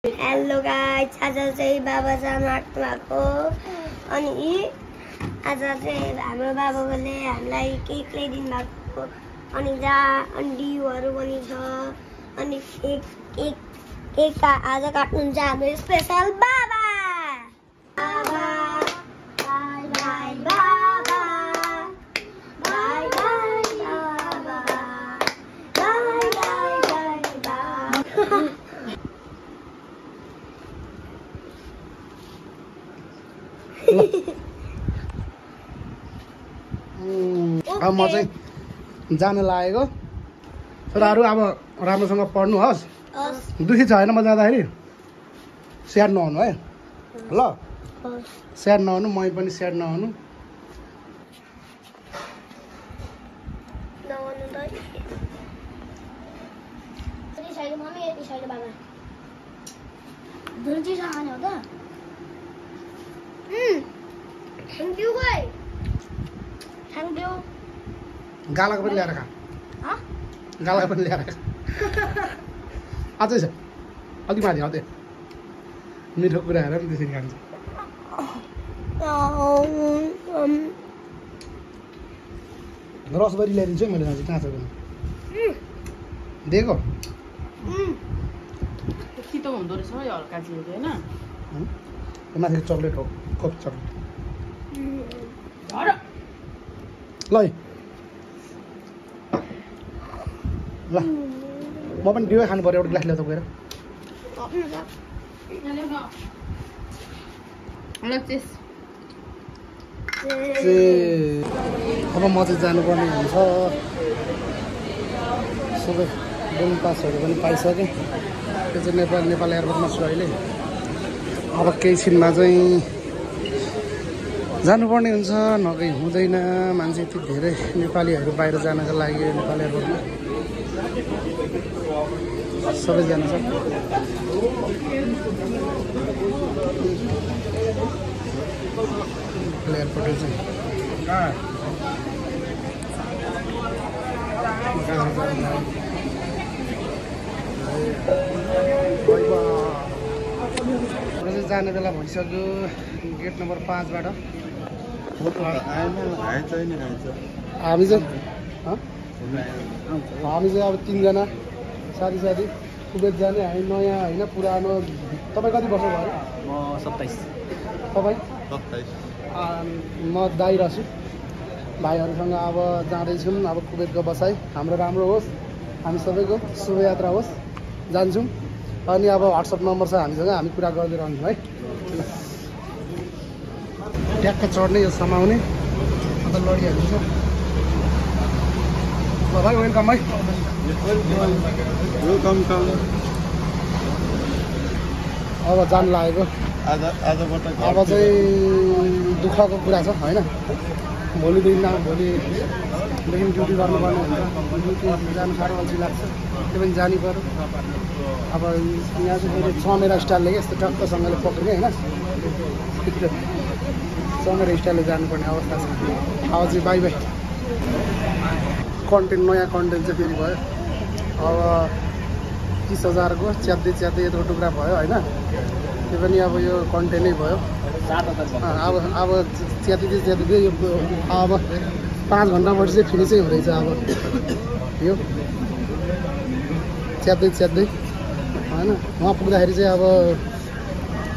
Hello guys, आज चाहिँ बाबा जानु आँट्नु भएको अनि आज चाहिँ हाम्रो बाबाले हामीलाई केक ल्याइदिनु भएको अनि अनि डिउहरू पनि छ अनि केक आज काट्नुहुन्छ हाम्रो स्पेशल बाबा बाबा बाई बाई बाबा बाई बाई बाबा बाई बाई बाबा अब म चाहिँ जान लागेको छोराहरू अब राम्रोसँग पढ्नुहोस् दुखी छ होइन म जाँदाखेरि स्याड नहुनु है ल स्याड नहुनु मै पनि स्याड नहुनु Thank you guys. Thank you. गालाको पनि ल्याएर खा गालाको पनि ल्याएर खा अझै छ अलिक माथि अझै मिठो कुराहरू पनि त्यसरी खान्छ रसबरी ल्याइदिन्छु है मैले जान्छु कहाँ छ भने दिएको छिटो हुँदो रहेछ है हल्का चियो होइन माथि चक्लेट हो कप चक्लेट ल ल म पनि डियो खानु पर्यो एउटा ग्लास ल्याउँदा गएर अब म चाहिँ जानुपर्ने हुन्छ सबै बोर्डिङ पासहरू पनि पाइसकेँ त्यो चाहिँ नेपाल एयरपोर्टमा छु अहिले अब केही छिनमा चाहिँ जानुपर्ने हुन्छ नगई हुँदैन मान्छे यति धेरै नेपालीहरू बाहिर जानको लागि नेपाल एयरपोर्टमा सबैजना छ एयरपोर्ट चाहिँ जाने बेला भइसक्यो गेट नम्बर 5 बाट हामी चाहिँ अब 3 जना साथी कुवेत जाने हामी नयाँ होइन पुरानो तपाईँ कति वर्ष भयो म 27 तपाईँ 27 म दाइ रहेछु भाइहरूसँग अब जाँदैछौँ अब कुवेतको बसाइ हाम्रो राम्रो होस् हामी सबैको शुभयात्रा होस् जान्छौँ अनि अब व्हाट्सएप नम्बर छ हामीसँग हामी कुरा गर्दै रहन्छौँ है ट्याक्क चढ्ने यो समाउने अन्त लडिहाल्छ ल भाइ वेलकम है अब जान लागेको अब चाहिँ दुःखको कुरा छ होइन भोलिदेखि ड्युटी गर्नुपर्ने हुन्छ ड्युटी जानु साह्रो अल्छी लाग्छ त्यो पनि जानु पऱ्यो अब यहाँ चाहिँ फेरि चमेर स्टाइलले यस्तो टक्कसँगले पक्रिने होइन चमेर स्टाइलले जानुपर्ने अवस्था छ अब चाहिँ बाई बाई कन्टेन्ट नयाँ कन्टेन्ट चाहिँ फेरि भयो अब 30,000 को च्यात्दै यत्रो टुक्रा भयो होइन त्यो पनि अब यो कन्टेन्टै भयो अब च्यातिँदै यो अब 5 घन्टापछि चाहिँ फिनिसै हुँदैछ अब यो च्यात्दै होइन उहाँ पुग्दाखेरि चाहिँ अब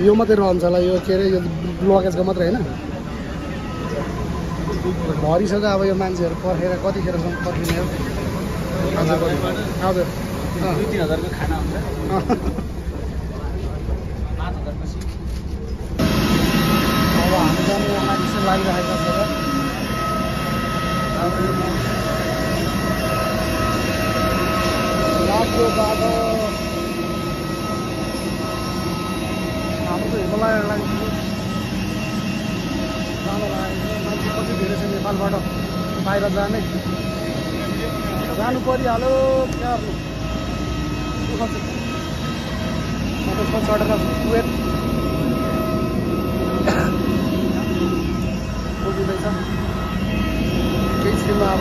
यो मात्रै रहन्छ होला यो के अरे यो लगेजको मात्रै होइन भरिसक्यो अब यो मान्छेहरू पर्खेर कतिखेरसम्म पर्खिने हो हजुर 2-3 हजारको खाना हुन्छ अब हामी जाने जस्तो लागिरहेको छ लाग्यो बाटो हाम्रो त हिमालय एयरलाइन्स जानु लागेको मान्छे कति धेरै छ नेपालबाट बाहिर जानु परिहाल्यो क्या चढेर कुवेत पुगिँदैछ केही छिनमा अब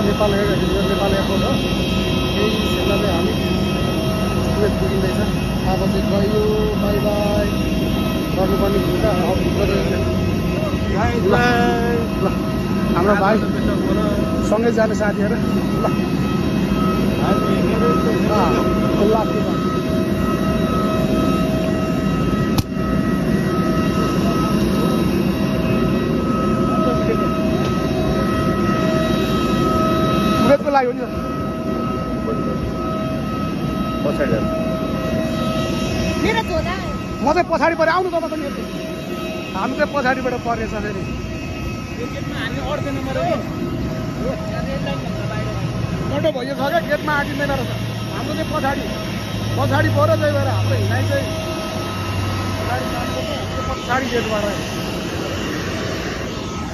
नेपाल एयरपोर्ट हो केही छिनमा चाहिँ हामी कुवेत पुगिन्छ हुँदैछ अब चाहिँ गयो बाई बाई गर्नुपर्ने हुन्छ ल हाम्रो भाइ सँगै जाने साथीहरू ल उमेदको लागि हो नि पछाडि मेरो छोरा म चाहिँ पछाडि पऱ्यो आउनु तपाईँ पनि हामी चाहिँ पछाडिबाट परेछ फेरि मोटो भइयो छ क्या गेटमा आँटिँदैन रहेछ हाम्रो चाहिँ पछाडि पऱ्यो त्यही भएर हाम्रो हिँडाइ चाहिँ पछाडि गेटबाट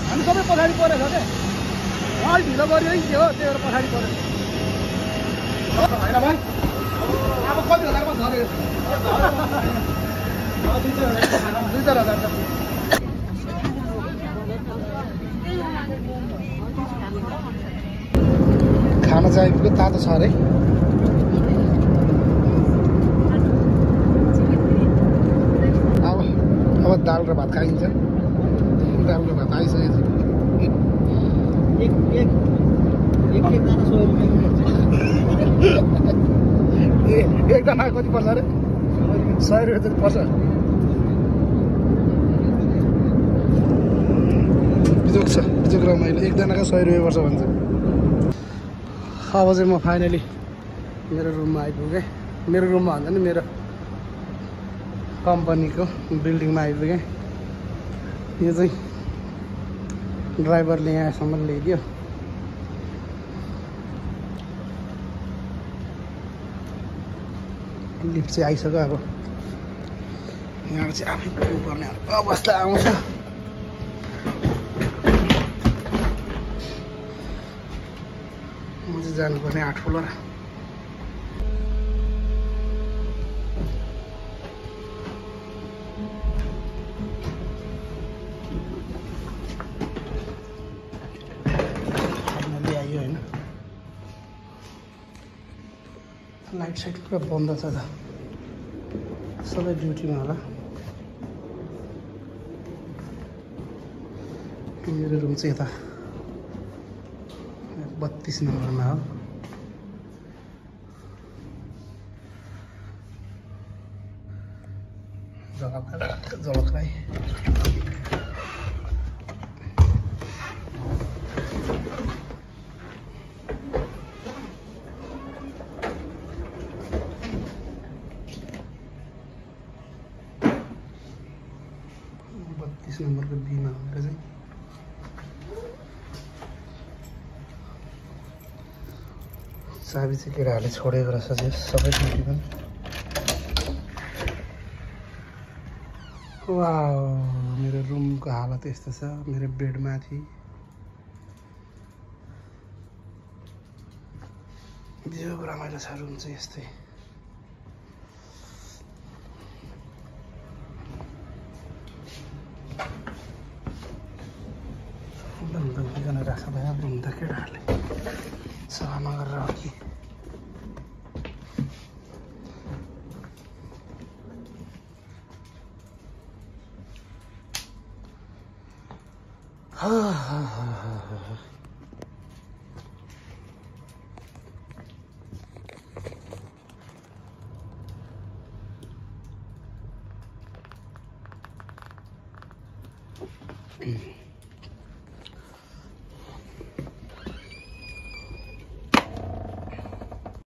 हामी सबै पछाडि परेछ क्या अलिक ढिलो गऱ्यो कि के हो त्यही भएर पछाडि पऱ्यो होइन भाइ अब कति हजारमा झऱ्यो 2-4 हजार खाना चाहिँ आइपुग्यो तातो छ अरे अब दाल र भात खाइन्छ दाल र भात आइसकेको छ एकजना कति पर्छ अरे 100 रुपियाँ जति पर्छ बिजोक रमाइलो एकजनाको 100 रुपियाँ पर्छ भन्छ अब चाहिँ म फाइनली मेरो रुममा आइपुगेँ मेरो रुममा भन्दा नि मेरो कम्पनीको बिल्डिङमा आइपुगेँ यो चाहिँ ड्राइभरले यहाँसम्म ल्याइदियो लिफ्ट चाहिँ आइसक्यो अब यहाँ चाहिँ आफै पुग्नुपर्ने अवस्था आउँछ म चाहिँ जानुपर्ने 8 फ्लोर फाइनली आयो होइन लाइट साइट पुरा बन्द छ त सबै ड्युटीमा होला मेरो रुम चाहिँ यता 32 नम्बरमा हो जलकराई नम्बरको बीमा भनेर चाहिँ चाबी चाहिँ केटाहरूले छोडेको रहेछ सबै ड्युटी पनि वाउ मेरो रुमको हालत यस्तो छ मेरो बेडमाथि जो रमाइलो छ रुम चाहिँ यस्तै राख्छ भए रुम त केटाहरूले सफा नगरेर अघि